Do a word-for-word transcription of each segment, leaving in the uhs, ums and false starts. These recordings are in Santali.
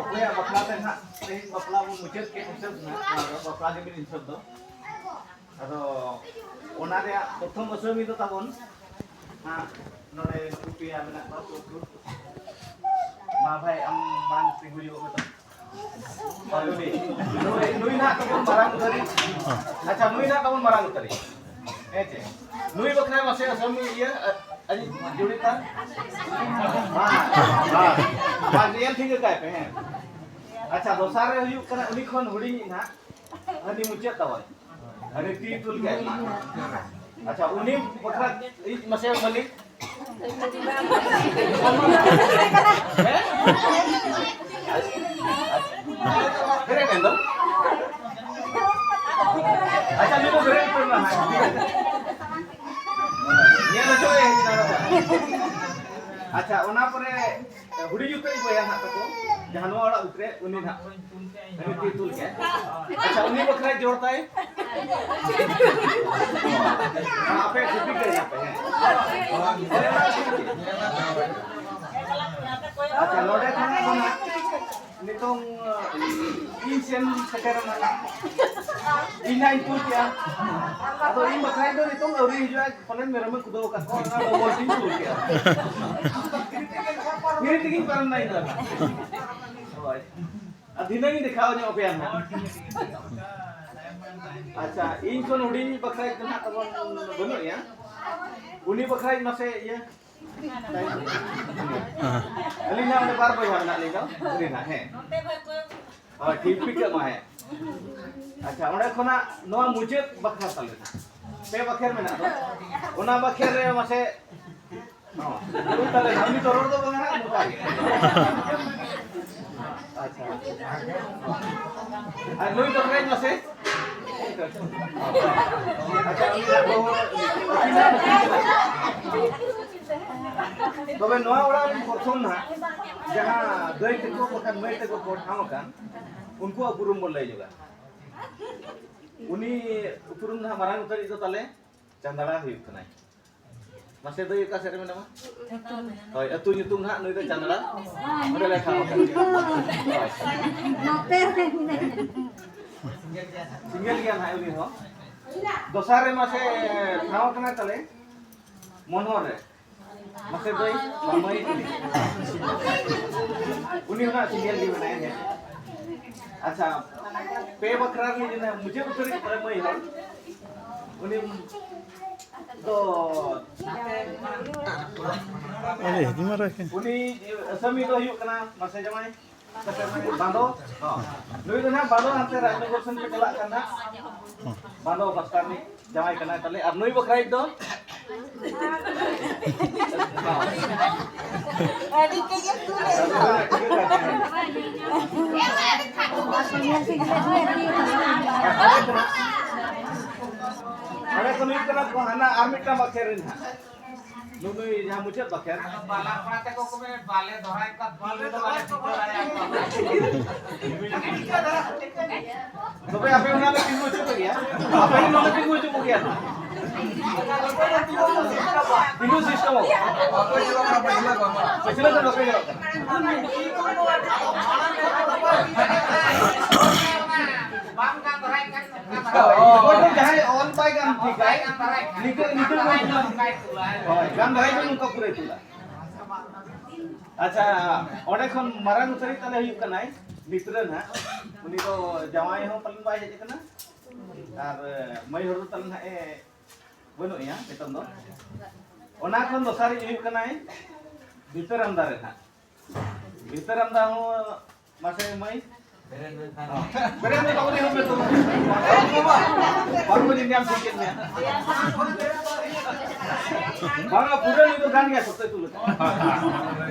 ᱚᱠᱚᱭᱟᱜ ᱵᱟᱯᱞᱟ ᱛᱮ ᱱᱟᱦᱟᱜ ᱛᱮᱦᱮᱧ ᱵᱟᱯᱞᱟ ᱵᱚᱱ ᱢᱩᱪᱟᱹᱫ ᱠᱮᱫ ᱦᱤᱥᱟᱹᱵ ᱱᱟᱦᱟᱜ, ᱱᱚᱣᱟ ᱫᱚ ᱵᱟᱯᱞᱟ ᱜᱮᱵᱤᱱ ᱦᱤᱥᱟᱹᱵ ᱫᱚ᱾ ᱟᱫᱚ ᱚᱱᱟ ᱨᱮᱭᱟᱜ ᱯᱨᱚᱛᱷᱚᱢ ᱟᱹᱥᱟᱹᱢᱤ ᱫᱚ ᱛᱟᱵᱚᱱ ᱦᱟᱸᱜ ᱱᱚᱰᱮ ᱱᱩᱠᱩ ᱯᱮᱭᱟ ᱢᱮᱱᱟᱜ ᱠᱚᱣᱟ, ᱥᱩᱨ ᱥᱩᱨ᱾ ᱢᱟ ᱵᱷᱟᱭ, ᱟᱢ ᱢᱟᱲᱟᱝ ᱛᱤᱸᱜᱩ ᱧᱚᱜ ᱢᱮ ᱛᱚ᱾ ᱦᱳᱭ, ᱩᱱᱤ, ᱱᱩᱭ, ᱱᱩᱭ ᱱᱟᱦᱟᱜ ᱛᱟᱵᱚᱱ ᱢᱟᱨᱟᱝ ᱩᱛᱟᱹᱨᱤᱡ᱾ ᱟᱪᱪᱷᱟ, ᱱᱩᱭ ᱱᱟᱦᱟᱜ ᱛᱟᱵᱚᱱ ᱢᱟᱨᱟᱝ ᱩᱛᱟᱹᱨᱤᱡ᱾ ᱦᱮᱸ ᱪᱮ? ᱱᱩᱭ ᱵᱟᱠᱷᱨᱟ ᱢᱟᱥᱮ ᱟᱥᱟᱢᱤ ᱤᱭᱟᱹ, ᱟ-, ᱟᱹᱞᱤᱧ ᱡᱩᱲᱤ ᱛᱟᱨ? ᱵᱟᱝ, ᱵᱟᱝ, ᱵᱟᱝ, ᱧᱮᱞ ᱴᱷᱤᱠ ᱠᱟᱭ ᱯᱮ, ᱦᱮᱸ᱾ ᱟᱪᱪᱷᱟ, ᱫᱚᱥᱟᱨ ᱨᱮ ᱦᱩᱭᱩᱜ ᱠᱟᱱᱟ ᱩᱱᱤ ᱠᱷᱚᱱ ᱦᱩᱰᱤᱧᱤᱡ ᱱᱟᱦᱟᱜ, ᱦᱟᱹᱱᱤ ᱢᱩᱪᱟᱹᱫ ᱛᱟᱵᱚᱱ᱾ ᱦᱟᱹᱱᱤ ᱛᱤ ᱛᱩᱞ ᱠᱟᱭ ᱢᱟ᱾ ᱟᱪᱪᱷᱟ, ᱩᱱᱤ ᱵᱟᱠᱷᱨᱟ ᱤᱡ ᱢᱟᱥᱮ ᱢᱟᱹᱞᱤᱠ᱾ ᱦᱮᱸ? ᱵᱮᱨᱮᱫ ᱮᱱ ᱫᱚ᱾ ᱟᱪᱪᱷᱟ, ᱱᱩᱭ ᱫᱚ ᱵᱮᱨᱮᱫ ᱩᱛᱟᱹᱨ ᱮᱱᱟ ᱦᱟᱸᱜ᱾ ᱧᱮᱞ ᱦᱚᱪᱚᱭᱮ ᱦᱩᱭᱩᱜᱼᱟ᱾ ᱟᱪᱪᱷᱟ, ᱚᱱᱟ ᱯᱚᱨᱮ ᱦᱩᱰᱤᱧ ᱩᱛᱟᱹᱨᱤᱡ ᱵᱚᱭᱦᱟ ᱦᱟᱸᱜ ᱛᱟᱠᱚ, ᱡᱟᱦᱟᱸ ᱱᱚᱣᱟ ᱚᱲᱟᱜ ᱵᱷᱤᱛᱨᱤ ᱨᱮ, ᱩᱱᱤ ᱦᱟᱸᱜ᱾ ᱟᱪᱪᱷᱟ, ᱩᱱᱤ ᱵᱟᱠᱷᱨᱟ ᱡᱳᱨ ᱛᱟᱭ᱾ ᱟᱯᱮ ᱴᱷᱤᱠ ᱜᱮ ᱦᱮᱱᱟᱜ ᱯᱮ, ᱦᱮᱸ᱾ ᱟᱪᱪᱷᱟ, ᱱᱚᱰᱮ ᱠᱷᱚᱱᱟᱜ ᱫᱚ ᱱᱟᱜ ᱱᱤᱛᱚᱝ, ᱤᱧ ᱥᱮᱱ ᱥᱮᱴᱮᱨ ᱮᱱᱟ᱾ ᱤᱧ ᱱᱟᱜ ᱤᱧ ᱛᱩᱞ ᱠᱮᱜᱼᱟ᱾ ᱟᱫᱚ ᱤᱧ ᱵᱟᱠᱷᱨᱟ ᱫᱚ ᱱᱤᱛᱚᱝ ᱟᱹᱣᱨᱤ ᱦᱤᱡᱩᱜᱼᱟ, ᱯᱟᱞᱮᱱ ᱢᱮᱨᱚᱢᱮ ᱠᱩᱫᱟᱹᱣ ᱟᱠᱟᱫ ᱠᱚᱣᱟ, ᱚᱱᱟ ᱰᱚᱵᱚᱞ ᱛᱤᱧ ᱛᱩᱞ ᱠᱮᱜᱼᱟ᱾ ᱯᱷᱤᱨᱤ ᱛᱮᱜᱤᱧ ᱯᱟᱨᱚᱢ ᱮᱱᱟ ᱤᱧ ᱫᱚ᱾ ᱦᱳᱭ᱾ ᱟᱨ ᱫᱷᱤᱱᱟᱹᱝ ᱤᱧ ᱫᱮᱠᱷᱟᱣ ᱧᱚᱜ ᱟᱯᱮᱭᱟ ᱱᱟᱦᱟᱜ᱾ ᱟᱪᱪᱷᱟ, ᱤᱧ ᱠᱷᱚᱱ ᱦᱩᱰᱤᱧ ᱵᱟᱠᱷᱨᱟ ᱫᱚ ᱱᱟᱦᱟᱜ ᱛᱟᱵᱚᱱ ᱵᱟᱹᱱᱩᱜ ᱮᱭᱟ᱾ ᱩᱱᱤ ᱵᱟᱠᱷᱨᱟ ᱢᱟᱥᱮ ᱤᱭᱟᱹ᱾ ᱟᱹᱞᱤᱧ ᱱᱟᱦᱟᱜ ᱚᱸᱰᱮ ᱵᱟᱨ ᱵᱚᱭᱦᱟ ᱢᱮᱱᱟᱜ ᱞᱤᱧ ᱫᱚ᱾ ᱩᱱᱤ ᱱᱟᱦᱟᱜ, ᱦᱮᱸ᱾ ᱦᱳᱭ, ᱴᱷᱤᱠ ᱯᱤᱠᱟᱹᱜ ᱢᱟ, ᱦᱮᱸ᱾ ᱟᱪᱪᱷᱟ, ᱚᱸᱰᱮ ᱠᱷᱚᱱᱟᱜ ᱱᱚᱣᱟ ᱢᱩᱪᱟᱹᱫ ᱵᱟᱠᱷᱨᱟ ᱛᱟᱞᱮ ᱱᱟᱦᱟᱜ᱾ ᱯᱮ ᱵᱟᱠᱷᱮᱨ ᱢᱮᱱᱟᱜ ᱫᱚ᱾ ᱚᱱᱟ ᱵᱟᱠᱷᱮᱨ ᱨᱮ ᱢᱟᱥᱮ ᱦᱚᱸ᱾ ᱛᱟᱦᱞᱮ ᱩᱱᱤ ᱫᱚ ᱨᱚᱲ ᱫᱚ ᱵᱟᱝ ᱦᱟᱸᱜ, ᱱᱚᱝᱠᱟ ᱜᱮ᱾ ᱟᱪᱪᱷᱟ᱾ ᱟᱨ ᱱᱩᱭ ᱫᱚ ᱨᱮᱡ ᱢᱟᱥᱮ᱾ ᱟᱪᱪᱷᱟ, ᱩᱱᱤ ᱫᱚ ᱵᱟᱹᱦᱩ, ᱛᱚᱵᱮ ᱱᱚᱣᱟ ᱚᱲᱟᱜ ᱨᱮᱱ ᱯᱨᱚᱛᱷᱚᱢ ᱱᱟᱦᱟᱜ ᱡᱟᱦᱟᱸ ᱫᱟᱹᱭ ᱛᱟᱠᱚ ᱵᱟᱠᱷᱟᱱ ᱢᱟᱹᱭ ᱛᱟᱠᱚ ᱠᱚ ᱴᱷᱟᱶ ᱟᱠᱟᱱ, ᱩᱱᱠᱩᱣᱟᱜ ᱩᱯᱨᱩᱢ ᱵᱚᱱ ᱞᱟᱹᱭ ᱧᱚᱜᱟ᱾ ᱩᱱᱤ ᱩᱯᱨᱩᱢ ᱱᱟᱦᱟᱜ ᱢᱟᱨᱟᱝ ᱩᱛᱟᱹᱨᱤᱡ ᱫᱚ ᱛᱟᱞᱮ ᱪᱟᱸᱫᱲᱟ ᱦᱩᱭᱩᱜ ᱠᱟᱱᱟᱭ᱾ ᱢᱟᱥᱮ ᱫᱟᱹᱭ, ᱚᱠᱟ ᱥᱮᱫ ᱨᱮ ᱢᱮᱱᱟᱢᱟ? ᱦᱳᱭ, ᱟᱹᱛᱩ ᱧᱩᱛᱩᱢ ᱱᱟᱦᱟᱜ ᱱᱩᱭ ᱫᱚ ᱪᱟᱸᱫᱲᱟ᱾ ᱚᱸᱰᱮ ᱞᱮ ᱴᱷᱟᱶ ᱟᱠᱟᱫᱮᱭᱟ᱾ ᱦᱳᱭ᱾ ᱱᱚᱛᱮ ᱨᱮ ᱢᱮᱱᱟᱭᱟ᱾ ᱥᱤᱸᱜᱮᱞ ᱜᱮᱭᱟ ᱱᱟᱦᱟᱜ ᱩᱱᱤ ᱦᱚᱸ᱾ ᱫᱚᱥᱟᱨ ᱨᱮ ᱢᱟᱥᱮ ᱴᱷᱟᱶ ᱠᱟᱱᱟ ᱛᱟᱞᱮ ᱢᱚᱱᱳᱦᱚᱨ ᱨᱮ᱾ ᱢᱟᱥᱮ ᱫᱟᱹᱭ, ᱢᱟᱹᱭ᱾ ᱩᱱᱤ ᱦᱚᱸ ᱱᱟᱦᱟᱜ ᱥᱤᱸᱜᱮᱞ ᱜᱮ ᱢᱮᱱᱟᱭᱟ, ᱦᱮᱸ᱾ ᱟᱪᱪᱷᱟ, ᱯᱮ ᱵᱟᱠᱷᱨᱟ ᱨᱤᱱᱤᱡ ᱡᱟᱦᱟᱸᱭ ᱢᱩᱪᱟᱹᱫ ᱩᱛᱟᱹᱨᱤᱡ ᱠᱟᱱᱟᱭ ᱢᱟᱹᱭ ᱦᱚᱲ, ᱩᱱᱤ ᱫᱚ ᱟᱨᱮ, ᱦᱤᱡᱩᱜ ᱢᱮ ᱨᱚᱭ ᱠᱷᱟᱱ᱾ ᱩᱱᱤ ᱟᱥᱟᱢᱤ ᱫᱚ ᱦᱩᱭᱩᱜ ᱠᱟᱱᱟ, ᱢᱟᱥᱮ ᱡᱟᱶᱟᱭ, ᱵᱟᱸᱫᱚ᱾ ᱦᱚᱸ᱾ ᱱᱩᱭ ᱫᱚ ᱱᱟᱦᱟᱜ ᱵᱟᱸᱫᱚ ᱦᱟᱱᱛᱮ ᱨᱟᱡᱽᱱᱚᱜᱚᱨ ᱥᱮᱱ ᱯᱮ ᱪᱟᱞᱟᱜ ᱠᱟᱱᱟ᱾ ᱵᱟᱸᱫᱚ ᱯᱟᱥᱴᱟ ᱨᱤᱱᱤᱡ ᱡᱟᱶᱟᱭ ᱠᱟᱱᱟᱭ ᱛᱟᱞᱮ᱾ ᱟᱨ ᱱᱩᱭ ᱵᱟᱠᱷᱨᱟ ᱫᱚ? ᱟᱹᱰᱤ ᱛᱮᱜᱮ ᱛᱩᱞᱟᱹ᱾ ᱚᱸᱰᱮ ᱠᱷᱚᱱ ᱦᱩᱭᱩᱜ ᱠᱟᱱᱟ ᱠᱚ ᱦᱟᱱᱟ ᱟᱨ ᱢᱤᱫᱴᱟᱝ ᱵᱟᱠᱷᱮᱲ ᱨᱮᱱ ᱦᱟᱸᱜ᱾ ᱱᱩᱜᱼᱩᱭ ᱡᱟᱦᱟᱸ ᱢᱩᱪᱟᱹᱫ ᱵᱟᱠᱷᱮᱲ᱾ ᱟᱫᱚ ᱵᱟᱞᱟ ᱠᱚᱲᱟ ᱛᱟᱠᱚ ᱠᱚ ᱢᱮᱱᱟ, "ᱵᱟᱞᱮ ᱫᱚᱦᱲᱟᱭ ᱠᱚᱣᱟ, ᱵᱟᱞᱮ ᱫᱚᱦᱲᱟᱭ ᱠᱚᱣᱟ, ᱵᱟᱞᱮ ᱫᱚᱦᱲᱟᱭ ᱠᱚᱣᱟ᱾" ᱛᱚᱵᱮ ᱟᱯᱮ ᱚᱱᱟ ᱞᱮ ᱛᱤᱸᱜᱩ ᱦᱚᱪᱚ ᱠᱚᱜᱮᱭᱟ᱾ ᱟᱯᱮ ᱱᱚᱰᱮ ᱛᱤᱸᱜᱩ ᱦᱚᱪᱚ ᱠᱚᱜᱮᱭᱟ᱾ ᱛᱤᱸᱜᱩ system ᱦᱚᱸ᱾ ᱯᱟᱹᱪᱷᱞᱟᱹ ᱫᱚ ᱵᱟᱯᱮ ᱧᱮᱞᱚᱜ ᱠᱟᱱᱟ᱾ ᱵᱟᱝ ᱜᱟᱱ ᱫᱷᱟᱨᱟᱭ ᱠᱷᱟᱱ ᱱᱚᱝᱠᱟ ᱫᱷᱟᱨᱟ᱾ ᱦᱳᱭ, ᱡᱟᱦᱟᱸᱭ ᱚᱞ ᱵᱟᱭ ᱜᱟᱱ ᱴᱷᱤᱠᱟᱭ, ᱱᱤᱛᱚᱜ, ᱱᱤᱛᱚᱜ ᱫᱚ ᱦᱳᱭ, ᱜᱟᱱ ᱫᱷᱟᱨᱟᱭ ᱫᱚ ᱱᱚᱝᱠᱟ ᱯᱩᱨᱟᱹᱭ ᱛᱩᱞᱟ᱾ ᱟᱪᱪᱷᱟ, ᱚᱸᱰᱮ ᱠᱷᱚᱱ ᱢᱟᱨᱟᱝ ᱩᱛᱟᱹᱨᱤᱡ ᱛᱟᱞᱮ ᱦᱩᱭᱩᱜ ᱠᱟᱱᱟᱭ ᱢᱤᱛᱨᱟᱹ ᱱᱟᱦᱟᱜ᱾ ᱩᱱᱤ ᱫᱚ ᱡᱟᱶᱟᱭ ᱦᱚᱸ ᱯᱟᱞᱮᱱ ᱵᱟᱭ ᱦᱮᱡ ᱟᱠᱟᱱᱟ, ᱟᱨ ᱢᱟᱹᱭ ᱦᱚᱲ ᱫᱚ ᱛᱟᱞᱮ ᱱᱟᱦᱟᱜ ᱮ ᱵᱟᱹᱱᱩᱜ ᱮᱭᱟ ᱱᱤᱛᱚᱝ ᱫᱚ᱾ ᱚᱱᱟ ᱠᱷᱚᱱ ᱫᱚᱥᱟᱨᱤᱡ ᱦᱩᱭᱩᱜ ᱠᱟᱱᱟᱭ ᱵᱷᱤᱛᱟᱹᱨ ᱟᱢᱫᱟ ᱨᱮ ᱱᱟᱦᱟᱜ᱾ ᱵᱷᱤᱛᱟᱹᱨ ᱟᱢᱫᱟ ᱦᱚᱸ ᱢᱟᱥᱮ ᱢᱟᱹᱭ᱾ ᱵᱮᱨᱮᱱ ᱫᱚ ᱵᱟᱵᱚᱱ ᱮᱦᱚᱵ ᱞᱮᱫ ᱛᱟᱵᱚᱱᱟ᱾ ᱵᱟᱝ ᱵᱚᱱ ᱧᱮᱞ ᱧᱟᱢ ᱴᱷᱤᱠ ᱠᱮᱫ ᱢᱮᱭᱟ᱾ ᱵᱟᱝᱟ, ᱯᱩᱨᱟᱹ ᱱᱩᱭ ᱫᱚ ᱜᱟᱱ ᱜᱮᱭᱟ, ᱥᱚᱛᱮ ᱛᱩᱞᱟᱹ᱾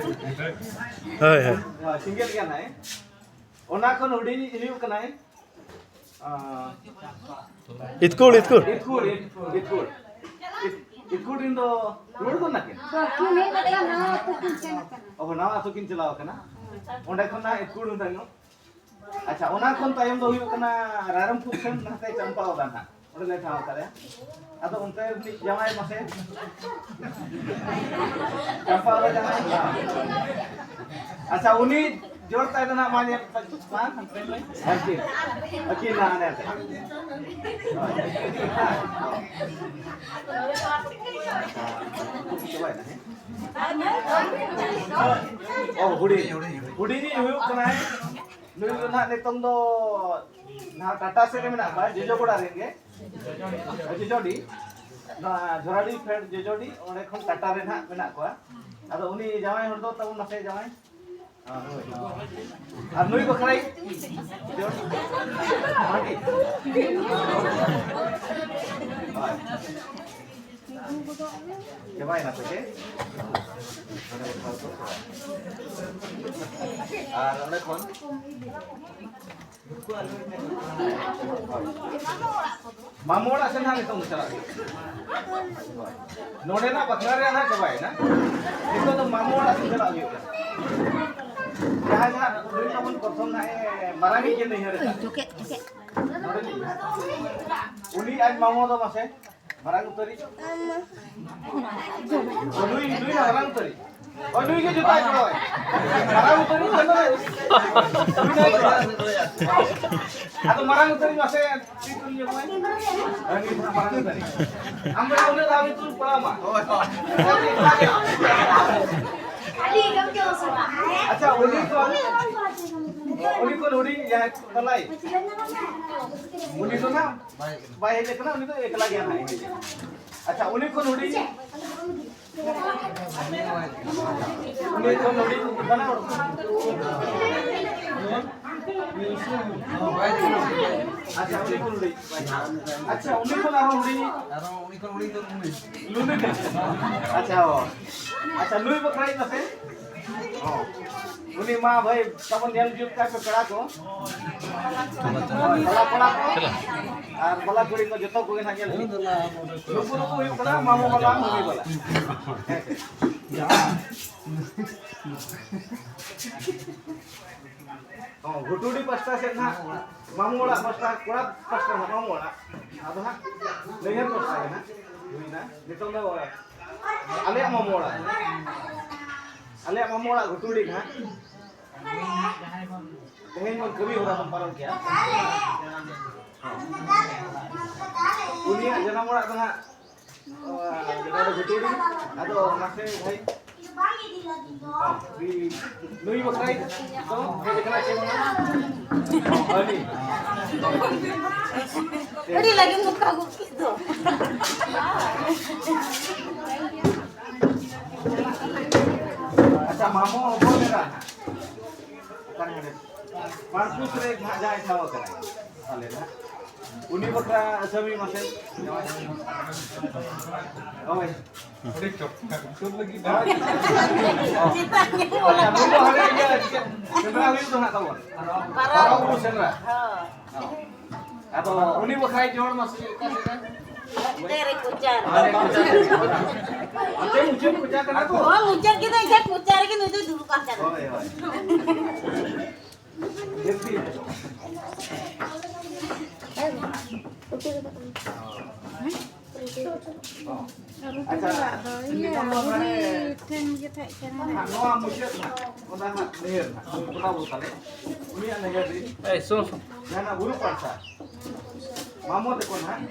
ᱦᱳᱭ, ᱦᱳᱭ᱾ ᱦᱳᱭ, ᱥᱤᱸᱜᱮᱞ ᱜᱮᱭᱟ ᱱᱟᱭ᱾ ᱚᱱᱟ ᱠᱷᱚᱱ ᱦᱩᱰᱤᱧ ᱦᱩᱭᱩᱜ ᱠᱟᱱᱟᱭ, ᱟᱸ, ᱤᱛᱠᱩᱲ, ᱤᱛᱠᱩᱲ᱾ ᱤᱛᱠᱩᱲ, ᱤᱛᱠᱩᱲ᱾ ᱤᱛ-, ᱤᱛᱠᱩᱲ ᱨᱤᱱ ᱫᱚ ᱨᱩᱣᱟᱹᱲ ᱜᱚᱫ ᱱᱟᱠᱤᱱ? ᱵᱟᱹᱠᱤᱱ ᱦᱮᱡ ᱟᱠᱟᱱᱟ, ᱱᱟᱣᱟ ᱟᱹᱛᱩ ᱠᱤᱱ ᱥᱮᱱ ᱟᱠᱟᱱᱟ᱾ ᱚ, ᱱᱟᱣᱟ ᱟᱹᱛᱩ ᱠᱤᱱ ᱪᱟᱞᱟᱣ ᱟᱠᱟᱱᱟ᱾ ᱚᱸᱰᱮ ᱠᱷᱚᱱ ᱱᱟᱦᱟᱜ ᱤᱛᱠᱩᱲ ᱦᱚᱸ ᱛᱟᱭᱚᱢ᱾ ᱟᱪᱪᱷᱟ, ᱚᱱᱟ ᱠᱷᱚᱱ ᱛᱟᱭᱚᱢ ᱫᱚ ᱦᱩᱭᱩᱜ ᱠᱟᱱᱟ ᱨᱟᱭᱨᱚᱝᱯᱩᱨ ᱥᱮᱱ ᱱᱟᱛᱮ ᱪᱟᱢᱯᱟ ᱚᱫᱟ ᱱᱟᱦᱟᱜ᱾ ᱚᱸᱰᱮ ᱞᱮ ᱴᱷᱟᱶ ᱠᱟᱫᱮᱭᱟ᱾ ᱟᱫᱚ ᱚᱱᱛᱮ ᱨᱤᱱᱤᱡ ᱡᱟᱶᱟᱭ ᱢᱟᱥᱮ᱾ ᱪᱟᱢᱯᱟ ᱨᱮ ᱡᱟᱶᱟᱭ᱾ ᱟᱪᱪᱷᱟ, ᱩᱱᱤ ᱡᱚᱲ ᱛᱟᱭ ᱫᱚ ᱱᱟᱜ ᱢᱟ ᱧᱮᱞ ᱯᱮ, ᱢᱟ ᱦᱟᱱᱛᱮ ᱢᱮ᱾ ᱟᱹᱠᱤᱱ, ᱟᱹᱠᱤᱱ ᱱᱟᱜ ᱦᱟᱱᱮ ᱦᱟᱱᱛᱮ᱾ ᱚ, ᱦᱩᱰᱤᱧ, ᱦᱩᱰᱤᱧᱤᱡ ᱦᱩᱭᱩᱜ ᱠᱟᱱᱟᱭ, ᱱᱩᱭ ᱫᱚ ᱱᱟᱜ ᱱᱤᱛᱚᱝ ᱫᱚ ᱱᱟᱜ ᱴᱟᱴᱟ ᱥᱮᱫ ᱨᱮ ᱢᱮᱱᱟᱜ ᱠᱚᱣᱟ, ᱡᱚᱡᱚᱜᱚᱲᱟ ᱨᱮᱱ ᱜᱮ᱾ ᱡᱚᱡᱚᱰᱤ, ᱱᱚᱣᱟ ᱡᱷᱚᱨᱟᱰᱤ ᱯᱷᱮᱰ ᱡᱚᱡᱚᱰᱤ, ᱚᱸᱰᱮ ᱠᱷᱚᱱ ᱴᱟᱴᱟ ᱨᱮ ᱱᱟᱦᱟᱜ ᱢᱮᱱᱟᱜ ᱠᱚᱣᱟ᱾ ᱟᱫᱚ ᱩᱱᱤ ᱡᱟᱶᱟᱭ ᱦᱚᱲ ᱫᱚ ᱛᱟᱵᱚᱱ ᱱᱟᱥᱮ ᱡᱟᱶᱟᱭ᱾ ᱟᱨ ᱱᱩᱭ ᱵᱟᱠᱷᱨᱟᱭ ᱪᱟᱵᱟᱭᱮᱱᱟ ᱥᱮ ᱪᱮᱫ? ᱟᱨ ᱚᱸᱰᱮ ᱠᱷᱚᱱ ᱢᱟᱢᱚ ᱚᱲᱟᱜ ᱥᱮᱱ ᱦᱟᱸᱜ ᱱᱤᱛᱚᱝ ᱫᱚ ᱪᱟᱞᱟᱜ ᱦᱩᱭᱩᱜ ᱠᱟᱱᱟ᱾ ᱱᱚᱰᱮᱱᱟᱜ ᱵᱟᱠᱷᱨᱟ ᱨᱮ ᱦᱟᱸᱜ ᱪᱟᱵᱟᱭᱮᱱᱟ᱾ ᱱᱤᱛᱚᱜ ᱫᱚ ᱢᱟᱢᱚ ᱚᱲᱟᱜ ᱥᱮᱱ ᱪᱟᱞᱟᱜ ᱦᱩᱭᱩᱜ ᱠᱟᱱᱟ᱾ ᱡᱟᱦᱟᱸ ᱡᱟᱦᱟᱸ ᱱᱩᱭ ᱛᱟᱵᱚᱱ ᱯᱨᱚᱛᱷᱚᱢ ᱦᱟᱸᱜ ᱮ ᱢᱟᱨᱟᱝ ᱤᱡ ᱜᱮ ᱱᱟᱹᱭᱦᱟᱹᱨ ᱟᱠᱟᱫ᱾ ᱩᱱᱤ ᱟᱡ ᱢᱟᱢᱚ ᱫᱚ ᱢᱟᱥᱮ ᱢᱟᱨᱟᱝ ᱩᱛᱟᱹᱨᱤᱡ᱾ ᱱᱩᱭ, ᱱᱩᱭ ᱢᱟᱨᱟᱝ ᱩᱛᱟᱹᱨᱤᱡ᱾ ᱚ, ᱱᱩᱭ ᱜᱮ ᱡᱚᱛᱚᱣᱟᱜ ᱜᱚᱲᱚᱭ᱾ ᱢᱟᱨᱟᱝ ᱩᱛᱟᱹᱨᱤᱡ ᱠᱟᱱᱟᱭ᱾ ᱟᱫᱚ ᱢᱟᱨᱟᱝ ᱩᱛᱟᱹᱨᱤᱡ ᱢᱟᱥᱮ ᱛᱤ ᱠᱚ ᱧᱮᱞ ᱢᱮ᱾ ᱦᱮᱸ, ᱱᱩᱭ ᱫᱚ ᱢᱟᱨᱟᱝ ᱩᱛᱟᱹᱨᱤᱡ᱾ ᱟᱢ ᱫᱚ ᱩᱱᱟᱹᱜ ᱫᱷᱟᱣ ᱜᱮ ᱛᱩᱞ ᱯᱟᱲᱟᱣ ᱟᱢᱟ᱾ ᱟᱪᱪᱷᱟ, ᱩᱱᱤ ᱠᱷᱚᱱ, ᱩᱱᱤ ᱠᱷᱚᱱ ᱦᱩᱰᱤᱧ ᱡᱟᱦᱟᱸᱭ ᱛᱟᱞᱟᱭ, ᱩᱱᱤ ᱫᱚ ᱱᱟᱜ ᱵᱟᱭ ᱦᱮᱡ ᱟᱠᱟᱱᱟ, ᱩᱱᱤ ᱫᱚ ᱮᱠᱞᱟ ᱜᱮᱭᱟ ᱱᱟᱜ᱾ ᱟᱪᱪᱷᱟ, ᱩᱱᱤ ᱠᱷᱚᱱ ᱦᱩᱰᱤᱧ, ᱩᱱᱤ ᱠᱷᱚᱱ ᱦᱩᱰᱤᱧ ᱠᱟᱱᱟ᱾ ᱟᱪᱪᱷᱟ, ᱩᱱᱤ ᱠᱷᱚᱱ ᱦᱩᱰᱤᱧ᱾ ᱟᱪᱪᱷᱟ, ᱩᱱᱤ ᱠᱷᱚᱱ ᱟᱨᱦᱚᱸ ᱦᱩᱰᱤᱧ᱾ ᱟᱨᱦᱚᱸ ᱩᱱᱤ ᱠᱷᱚᱱ ᱦᱩᱰᱤᱧ ᱫᱚ ᱱᱩᱭ᱾ ᱞᱩᱞᱩ ᱫᱚ᱾ ᱟᱪᱪᱷᱟ, ᱚ᱾ ᱟᱪᱪᱷᱟ, ᱱᱩᱭ ᱵᱟᱠᱷᱨᱟ ᱤᱧ ᱢᱟᱥᱮ᱾ ᱚ᱾ ᱩᱱᱤ ᱢᱟ ᱵᱷᱟᱹᱭ ᱛᱟᱵᱚᱱ ᱧᱮᱞ ᱡᱩᱛ ᱠᱟᱭ ᱯᱮ ᱯᱮᱲᱟ ᱠᱚ᱾ ᱵᱟᱞᱟ ᱠᱚᱲᱟ ᱠᱚ᱾ ᱟᱨ ᱵᱟᱞᱟ ᱠᱩᱲᱤ ᱠᱚ ᱡᱚᱛᱚ ᱠᱚᱜᱮ ᱱᱟᱦᱟᱜ ᱧᱮᱞ ᱡᱩᱛ᱾ ᱱᱩᱠᱩ ᱫᱚᱠᱚ ᱦᱩᱭᱩᱜ ᱠᱟᱱᱟ ᱢᱟᱢᱚ ᱵᱟᱞᱟ, ᱢᱟᱹᱢᱤ ᱵᱟᱞᱟ᱾ ᱦᱮᱸ ᱥᱮ? ᱜᱷᱩᱴᱩᱰᱤ ᱯᱟᱥᱴᱟ ᱥᱮᱫ ᱱᱟᱦᱟᱜ ᱢᱟᱢᱩ ᱚᱲᱟᱜ ᱯᱟᱥᱴᱟ, ᱠᱚᱲᱟ ᱯᱟᱥᱴᱟ ᱱᱟᱦᱟᱜ ᱢᱟᱢᱩ ᱚᱲᱟᱜ᱾ ᱟᱫᱚ ᱦᱟᱸᱜ ᱱᱟᱹᱭᱦᱟᱹᱨ ᱯᱟᱥᱴᱟ ᱜᱮ ᱱᱟᱦᱟᱜ ᱦᱩᱭᱱᱟ᱾ ᱱᱤᱛᱚᱝ ᱫᱚ ᱟᱞᱮᱭᱟᱜ ᱢᱟᱢᱩ ᱚᱲᱟᱜ, ᱟᱞᱮᱭᱟᱜ ᱢᱟᱢᱩ ᱚᱲᱟᱜ ᱜᱷᱩᱴᱩᱰᱤ ᱱᱟᱦᱟᱜ᱾ ᱛᱮᱦᱮᱧ ᱵᱚᱱ ᱠᱟᱹᱢᱤ ᱦᱚᱨᱟ ᱵᱚᱱ ᱯᱟᱨᱚᱢ ᱠᱮᱜᱼᱟ᱾ ᱩᱱᱤᱭᱟᱜ ᱡᱟᱱᱟᱢ ᱚᱲᱟᱜ ᱫᱚ ᱱᱟᱦᱟᱜ ᱱᱚᱰᱮ ᱜᱷᱩᱴᱩᱰᱤ᱾ ᱟᱫᱚ ᱢᱟᱥᱮ ᱵᱷᱟᱭ, ᱱᱩᱭ ᱵᱟᱠᱷᱨᱟ ᱫᱚ ᱦᱮᱡ ᱟᱠᱟᱱᱟ ᱪᱮ ᱵᱟᱝᱟ? ᱟᱹᱰᱤ ᱞᱟᱹᱜᱤᱫ ᱱᱚᱝᱠᱟ ᱜᱚᱫ ᱠᱮᱫ ᱫᱚ᱾ ᱟᱪᱪᱷᱟ, ᱢᱟᱢᱚ ᱦᱚᱯᱚᱱ ᱮᱨᱟ ᱦᱟᱸᱜ᱾ ᱚᱠᱟᱨᱮ ᱢᱮᱱᱟᱭ? ᱯᱟᱸᱪ ᱯᱩᱥ ᱨᱮ ᱦᱟᱸᱜ ᱡᱟᱦᱟᱸᱭ ᱴᱷᱟᱶ ᱟᱠᱟᱱᱟᱭ᱾ ᱟᱞᱮ ᱫᱚ ᱦᱟᱸᱜ᱾ ᱩᱱᱤ ᱵᱟᱠᱷᱨᱟ ᱟᱹᱥᱟᱹᱢᱤ ᱢᱟᱥᱮ᱾ ᱦᱳᱭ᱾ ᱟᱹᱰᱤ ᱪᱚᱴ, ᱪᱚᱴ ᱞᱟᱹᱜᱤᱫ ᱫᱚ᱾ ᱦᱳᱭ᱾ ᱟᱪᱪᱷᱟ, ᱱᱩᱭ ᱫᱚ ᱦᱟᱸᱰᱮ ᱤᱭᱟᱹ, ᱪᱮᱫ ᱥᱮᱸᱫᱽᱨᱟ ᱦᱩᱭᱩᱜ ᱫᱚ ᱦᱟᱸᱜ ᱛᱟᱵᱚᱱ᱾ ᱯᱟᱨᱟᱣ᱾ ᱯᱟᱨᱟᱣ ᱵᱩᱨᱩ ᱥᱮᱸᱫᱽᱨᱟ᱾ ᱦᱳᱭ᱾ ᱟᱫᱚ ᱩᱱᱤ ᱵᱟᱠᱷᱨᱟ ᱡᱚᱲ ᱢᱟᱥᱮ ᱚᱠᱟ ᱥᱮᱫ ᱨᱮ? ᱚᱱᱛᱮ ᱨᱮ ᱠᱚᱪᱟ ᱨᱮ᱾ ᱚᱱᱛᱮ ᱢᱩᱪᱟᱹᱫ ᱠᱚᱪᱟ ᱠᱟᱱᱟ ᱠᱚ᱾ ᱦᱳᱭ, ᱢᱩᱪᱟᱹᱫ ᱠᱮᱫᱟ, ᱮᱱᱠᱷᱟᱱ ᱠᱚᱪᱟ ᱨᱮᱜᱮ ᱱᱩᱭ ᱫᱚᱭ ᱫᱩᱲᱩᱵ ᱠᱟᱱ ᱛᱟᱦᱮᱱᱟ᱾ ᱦᱳᱭ, ᱦᱳᱭ᱾ ᱡᱟᱹᱥᱛᱤ᱾ ᱟᱪᱪᱷᱟ, ᱴᱷᱮᱱ ᱜᱮ ᱛᱟᱦᱮᱸ ᱠᱟᱱᱟ᱾ ᱱᱚᱣᱟ ᱢᱩᱪᱟᱹᱫ ᱱᱟᱦᱟᱜ, ᱚᱱᱟ ᱦᱟᱸᱜ ᱰᱷᱮᱨ ᱱᱟᱦᱟᱜ, ᱚᱱᱟ ᱵᱚ ᱛᱟᱞᱮ᱾ ᱩᱱᱤᱭᱟᱜ ᱱᱟᱜᱟᱨ ᱨᱮ ᱮᱭ, ᱥᱩᱱ, ᱥᱩᱱ᱾ ᱡᱟᱦᱟᱱᱟᱜ ᱵᱩᱨᱩ ᱯᱟᱲᱥᱟ᱾ ᱢᱟᱢᱚ ᱛᱟᱠᱚ ᱱᱟᱦᱟᱜ᱾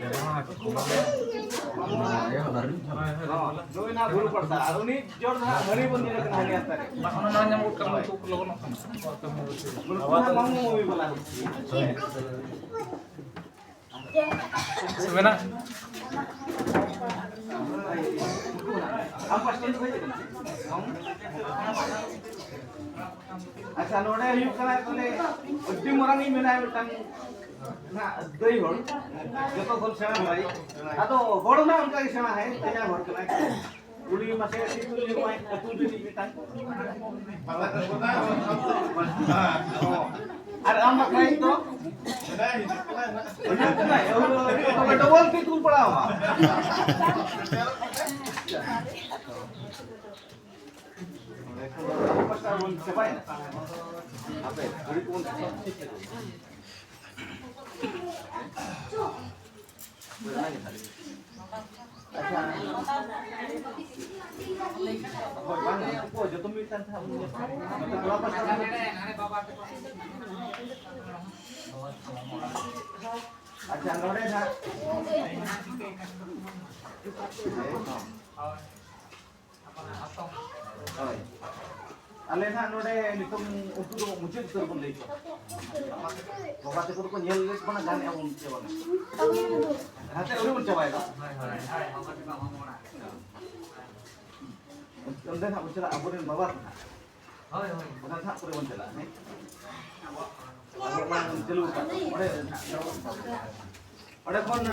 ᱦᱚᱸ, ᱱᱩᱭ ᱱᱟᱦᱟᱜ ᱵᱩᱨᱩ ᱯᱟᱲᱥᱟ᱾ ᱟᱨ ᱩᱱᱤ ᱡᱚᱲ ᱱᱟᱦᱟᱜ ᱦᱟᱹᱲᱤ ᱵᱚᱱ ᱧᱮᱞᱮ ᱠᱟᱱᱟ ᱦᱟᱹᱲᱤ ᱦᱟᱱᱛᱮ ᱨᱮ᱾ ᱵᱟᱠᱷᱟᱱ ᱚᱱᱟ ᱧᱟᱢ ᱜᱚᱫ ᱠᱟᱱᱟ, ᱩᱱᱠᱩ ᱠᱚ ᱞᱚᱜᱚᱱᱚᱜ ᱠᱟᱱᱟ᱾ ᱩᱱᱠᱩ ᱱᱟᱦᱟᱜ ᱢᱟᱢᱚ ᱢᱟᱹᱭ ᱵᱟᱞᱟ᱾ ᱢᱮᱱᱟᱜ᱾ ᱟᱪᱪᱷᱟ, ᱱᱚᱰᱮ ᱦᱩᱭᱩᱜ ᱠᱟᱱᱟ ᱛᱟᱦᱞᱮ ᱟᱹᱰᱤ ᱢᱟᱨᱟᱝ ᱤᱧ ᱢᱮᱱᱟ ᱢᱤᱫᱴᱟᱝ ᱱᱟᱜ ᱫᱟᱹᱭ ᱦᱚᱲ, ᱡᱚᱛᱚ ᱠᱷᱚᱱ ᱥᱮᱬᱟ ᱦᱚᱲ᱾ ᱟᱫᱚ ᱦᱚᱲ ᱱᱟᱜ ᱚᱱᱠᱟ ᱜᱮ ᱥᱮᱬᱟ ᱦᱮᱸ, ᱛᱮᱧᱟᱝ ᱦᱚᱲ ᱠᱟᱱᱟᱭ᱾ ᱩᱱᱤ ᱢᱟᱥᱮ ᱥᱤᱛᱩᱝ ᱧᱚᱜ ᱟᱭ, ᱟᱹᱛᱩ ᱨᱤᱱᱤᱡ ᱢᱤᱫᱴᱟᱝ᱾ ᱟᱨ ᱟᱢ ᱵᱟᱠᱷᱨᱟ ᱫᱚ? ᱦᱤᱡᱩᱜ ᱠᱟᱱᱟᱭ, ᱰᱚᱵᱚᱞ ᱛᱮ ᱛᱩᱞ ᱯᱟᱲᱟᱣ ᱟᱢᱟ᱾ ᱪᱟᱵᱟᱭᱮᱱᱟ? ᱦᱟᱯᱮ, ᱜᱷᱩᱲᱤ ᱠᱚᱵᱚᱱ ᱟᱪᱪᱷᱟ᱾ ᱦᱳᱭ, ᱵᱟᱝ, ᱩᱱᱠᱩ ᱠᱚ ᱡᱚᱛᱚ ᱢᱤᱫ ᱥᱟᱶ ᱛᱮ ᱦᱟᱸᱜ ᱵᱚᱱ ᱧᱟᱯᱟᱢᱟ᱾ ᱱᱚᱛᱮ ᱠᱚᱲᱟ ᱯᱟᱥᱴᱟ ᱨᱮ᱾ ᱟᱪᱪᱷᱟ, ᱱᱚᱰᱮ ᱱᱟᱦᱟᱜ᱾ ᱦᱳᱭ᱾ ᱟᱞᱮ ᱱᱟᱦᱟᱜ ᱱᱚᱰᱮ ᱱᱤᱛᱚᱝ ᱩᱱᱠᱩ ᱫᱚ ᱢᱩᱪᱟᱹᱫ ᱩᱛᱟᱹᱨ ᱵᱚᱱ ᱞᱟᱹᱭ ᱠᱚᱣᱟ᱾ ᱵᱟᱵᱟ ᱛᱟᱠᱚ ᱫᱚᱠᱚ ᱧᱮᱞ ᱞᱮᱫ ᱵᱚᱱᱟ, ᱜᱟᱱᱮᱫᱼᱟ ᱵᱚᱱ ᱥᱮ ᱵᱟᱝᱟ? ᱦᱟᱱᱛᱮ ᱟᱹᱣᱨᱤ ᱵᱚᱱ ᱪᱟᱵᱟᱭᱮᱫᱟ᱾ ᱚᱸᱰᱮ ᱱᱟᱦᱟᱜ ᱵᱚᱱ ᱪᱟᱞᱟᱜᱼᱟ, ᱟᱵᱚᱨᱮᱱ ᱵᱟᱵᱟ ᱠᱚ ᱱᱟᱦᱟᱜ᱾ ᱦᱳᱭ, ᱦᱳᱭ᱾ ᱚᱱᱟ ᱱᱟᱦᱟᱜ ᱯᱚᱨᱮ ᱵᱚᱱ ᱪᱟᱞᱟᱜᱼᱟ, ᱦᱮᱸ? ᱟᱵᱚ ᱚᱱᱟ ᱵᱚᱱ ᱪᱟᱹᱞᱩ ᱟᱠᱟᱫ ᱫᱚ, ᱚᱸᱰᱮ ᱱᱟᱦᱟᱜ ᱚᱸᱰᱮ ᱠᱷᱚᱱ